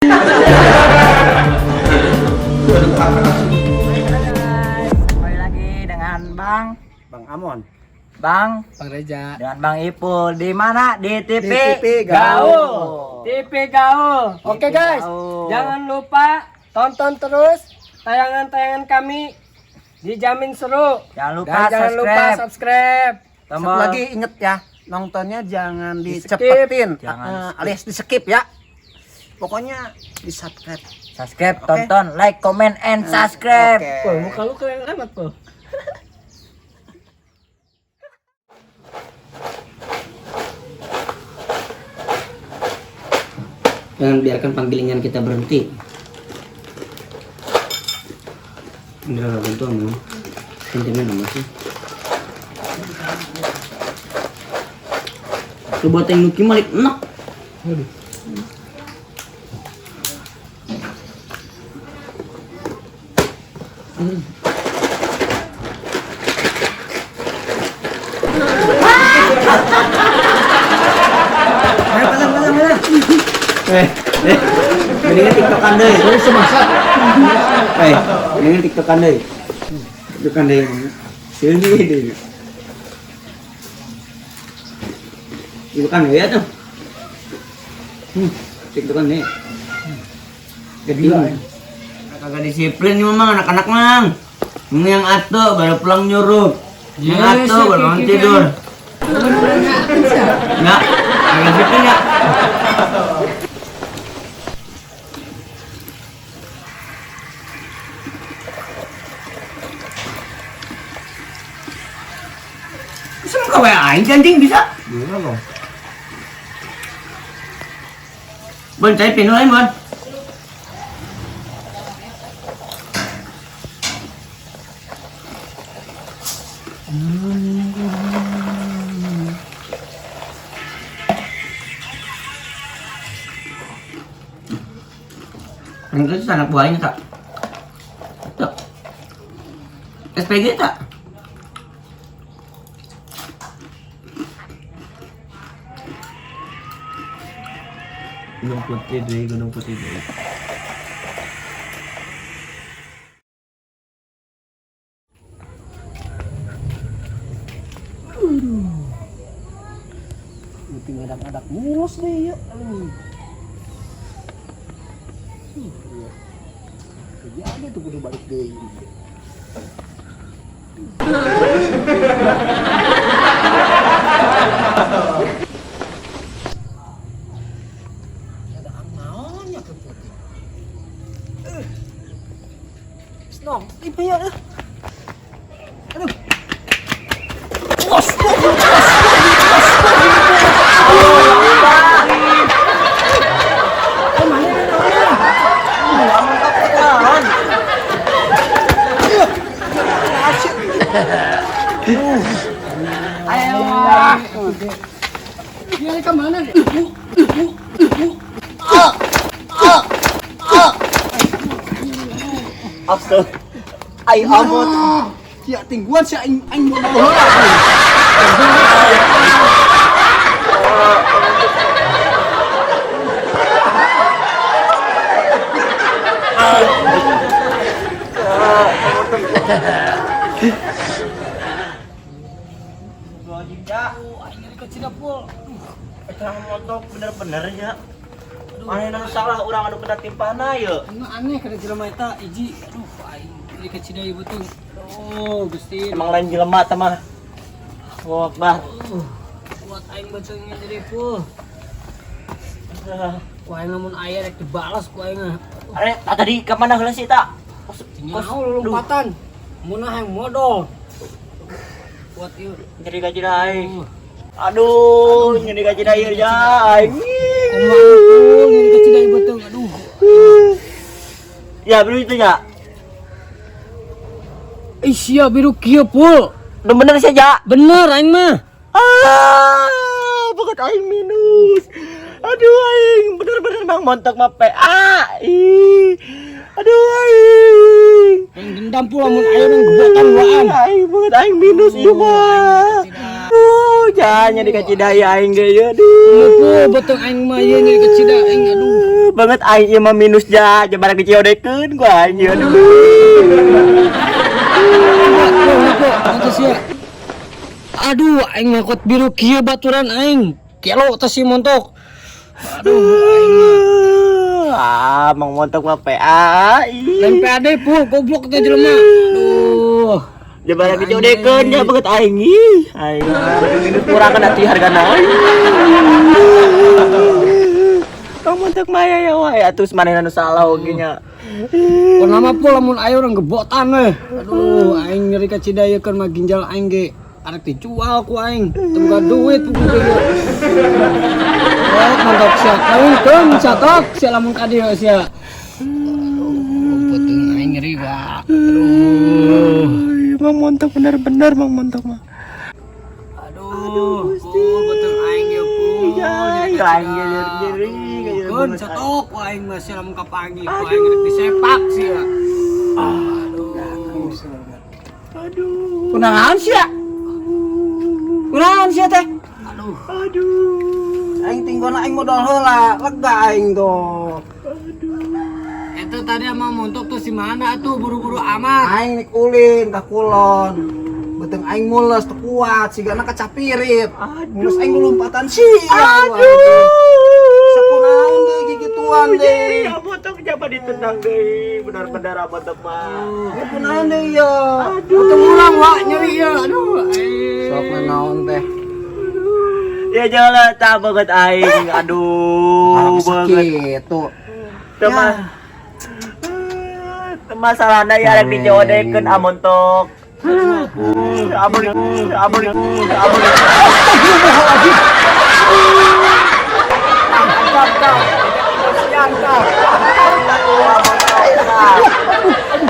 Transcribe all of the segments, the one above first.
Guys, kembali lagi dengan Bang Bang Amon. Bang Bang Reja. dengan Bang Ipul. Di mana? Di TV, Di TV Gaul. TV Gaul. Oke TV guys, Gaul. jangan lupa tonton terus tayangan-tayangan kami. Dijamin seru. Jangan lupa Dan jangan lupa subscribe. subscribe. Satu Tombol lagi inget ya, nontonnya jangan Di-skip. dicepetin, Jangan di-skip. alias di skip ya. Pokoknya di subscribe. Subscribe, Oke. tonton, like, comment, and subscribe. Oke. Wah, muka lu keren amat, Po. Jangan biarkan panggilingan kita berhenti. Enggak bantu kamu. Sentimen apa sih? Coba teng nuki malik enak. Eh, eh, mendingan tiktokan deh. Eh, mendingan tiktokan deh. Tiktokan deh. Sini deh. Tiktokan deh ya tuh. Tiktokan deh. Gila. Kagak disiplin nih memang anak-anak mang. Ini yang atuh baru pulang nyuruh. Yang atuh baru bangun tidur. Nggak, kagak disiplin ya. Bisa muka WA aing anjing bisa. Bisa dong. Bon, cai pinu lain, Bon. Yang itu anak buahnya, Kak. Tuh. SPG tak? Gunung Putih deh, Gunung Putih deh. Mesti ngadak-ngadak mulus deh ya. Kerjaan tuh kudu balik deh. Ada naonnya ke putih. Snong, ibu ya. Aduh. Dia ke mana deh? Astaga. Ay, amot. Sia tingguan sia aing aing mau heula. Aing bener-bener ya. Mana yang salah orang anu kena timpana ya. Anu aneh kada jelema eta hiji. Aduh, aing ieu ka Cina ieu beuteung. Oh, Gusti. Emang lain jelema teh mah. Wah, Akbar. Kuat aing beuteungnya jadi full. Ku aing lamun aya rek dibalas ku aing mah. Are, tadi ke mana heula sih tak? Nyaho lompatan. Mun hayang modal. Kuat ieu. Nyeri gaji aing. Aduh, nyeri gaji ieu ya aing. Kumaha pul nyeri ka Cina ieu beuteung. Aduh. Ya, biru itu ya. Ih sia biru kieu pul. Udah bener sih ya. Bener aing mah. Ah, bukan aing minus. Aduh aing, bener-bener Bang montok mah PA. Ih. Aduh aing. Aing dendam pul lamun aya nang gebuatan waan. Aing banget aing minus ieu mah. Aduh, Aduh, jangan nyeri kacida ya aing ge ieu, aduh. Aduh, beuteung aing mah ieu nyeri kacida aing, aduh. Banget aing ieu mah minus ja, jabaran diciodekeun ku aing ieu, aduh. Aduh, sia. Aduh, aing mah kot biru kieu baturan aing. Kelo teh si montok. Aduh, aing mah. Ah, Mang Montok mah PA. Ih. Lain PAD pu, goblok teh jelema. Aduh. Jabaran diciodekeun ja banget aing ih. Aing minus kurangan atuh hargana. Mang Montok mah ya wae atuh manehna nu salah oge nya. Pon lama pu lamun aya urang gebotan we. Aduh, aing nyeri kacida ieu keur mah ginjal aing ge arek dijual ku aing. Teu boga duit puguh ge. Oh, montok sia. Lamun sia tok sia lamun ka dieu sia. Aduh, beuteung aing nyeri wa. Aduh. Mang Montok bener-bener Mang Montok mah. Aduh, Gusti, beuteung aing ieu pu. Ya, ya aing nyeri nyeri. Keun satok ku aing mah sia lamun kapanggih ku aing rek disepak sia. Aduh. Aduh. Kunaon sia? Kunaon sia teh? Aduh. Aduh. Aing tinggona aing modal heula, lega aing tuh. Eta tadi sama montok tuh si mana tuh buru-buru amat. Aing nik ulin ka kulon. Beuteung aing mules teu kuat sigana kacapirit. Mules aing lompatan sia. Aduh. Sakunaon deui gigituan deui. Ya montok jaba ditendang deui, benar-benar montok mah. Ya kunaon deui ya. Aduh. Ulang wa nyeri ya. Aduh. Aing. Sok naon teh. Ya jalan tak banget aing. Aduh, banget. Sakit tuh. Tema. Masalahna ya rek dicodekeun amontok. Amun amun amun.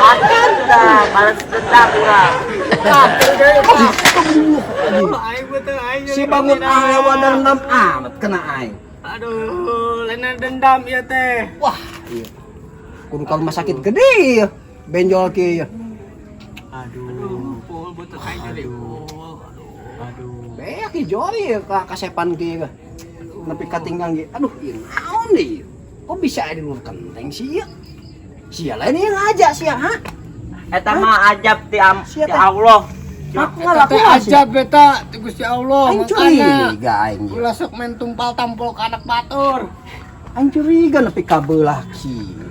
Akan dah, balas dendam urang. Aduh, aing beuteung aing nyeri Si bangun kacida. awewe dendam amat kena aing. Aduh, lain dendam ieu teh. Wah, iya. Kudu ka rumah sakit gede ya. Benjol kieu ya. Aduh, Pul beuteung aing nyeri. Pul. Aduh. aduh. Beak jori ya ka kasepan kieu. Nepi katinggang ge. Aduh, ieu naon deui? Kok bisa aya di luar kenteng sih ieu? Sia lain yang ngajak sia, ha? Eta mah ajab ti am Sia ti teh. Allah. Aku Eta teh ngalakuan sih. ajab eta ti Gusti Allah Aing makana. curiga aing. ieu. Ulah sok main tumpal tampol ka anak batur. Aing curiga nepi ka beulah kieu.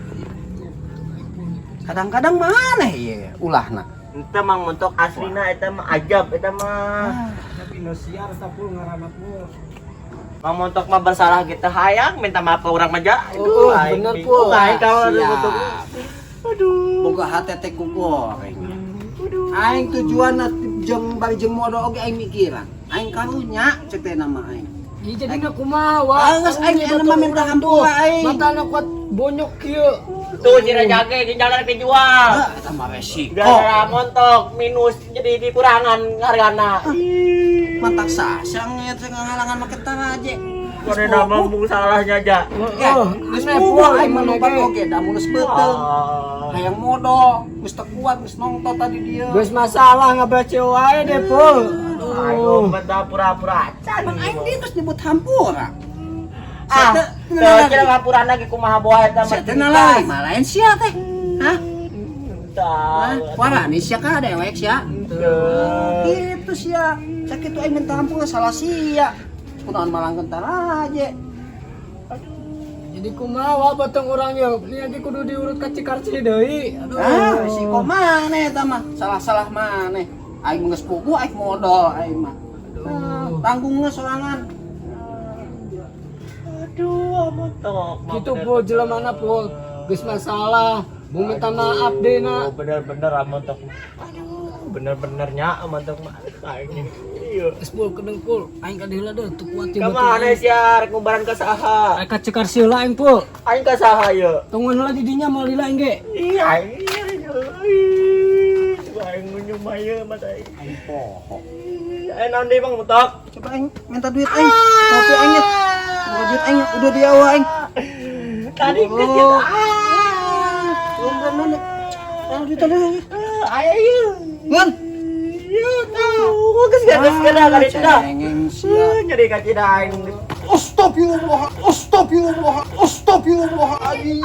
Kadang-kadang maneh ieu ulahna. Ente Mang Montok aslina eta mah ajab eta mah. Tapi Indosiar sapul ngaranna pul. Mang Montok mah bersalah gitu hayang minta maaf ke urang mah ja. Oh, aing bener, bingung Pul. aing kalau Siap. Montok. Aduh. Boga hate teh ku goreng. Aing tujuanna jeung bari jeung modal oge aing mikiran. Aing karunya cek teh nama aing. Ih, jadi na kumaha wa. Ah, geus aing enak mah minta hampura aing. Matana kuat bonyok kieu. Tuh cira jage ginjalna dijual. Ah, eta mah resiko. Gara-gara montok minus jadi dikurangan hargana. Mantak sasang ya teh ngahalangan make taraje. Mana nama mung salahnya ja. Ya, Oh, geus aneh puguh pul aing aing mah mah lompat ge. oge da mulus beuteung. Ah. Hayang modal, geus teu kuat, geus nongtot tadi dia. Geus masalah ngabaca wae deh pul. Aduh, benda pura-pura acan. Emang aing dia geus nyebut hampura. Ah, teu kira ngampura lagi kumaha boa eta mah. Sia teh nalai, malain sia teh. Hah? Tah. Hah? Warani sia ka dewek sia. Gitu sia. Sakitu aing minta hampura salah sia. Kunaon malangkeun taraje. Jadi kumaha wa beuteung urang ye. Ini lagi kudu diurut ka Cikarsi deui. Aduh. Ah, risiko maneh eta mah. Salah-salah maneh. Aing geus puguh aing modal aing mah. Ah, tanggungna sorangan. Aduh, montok. mah Gitu bener. pul jelemana pul. Geus masalah. Mau minta maaf deh na. Oh, bener-bener amontok mah. Aduh, bener-benernya amontok mah. Aing. Iya. Geus pul kedeung pul. Aing ka diheula deh teu kuat ieu Ka mana sia rek ngumbaran ka saha? Aing ka Cikarsi heula aing pul. Aing ka saha ye? Tungguan heula di dinya moal lila aing ge. Iya, aing. Coba aing ngunyum aja mas aing. Aing poho. Eh, naon deui Bang Mutok? Coba aing minta duit aing. Kopi aing ya. Minta duit aing udah di awal aing. Tadi Oh. kecil. Ah. Belum belum mana. Ah, duit aing. Ayo. Ngun. Geus geus kena ka ditu dah. Cengeng sia. Nyeri ka cina aing. Astagfirullah, astagfirullah, astagfirullahaladzim.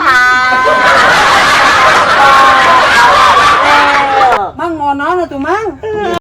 Mang mau naon atuh, Mang?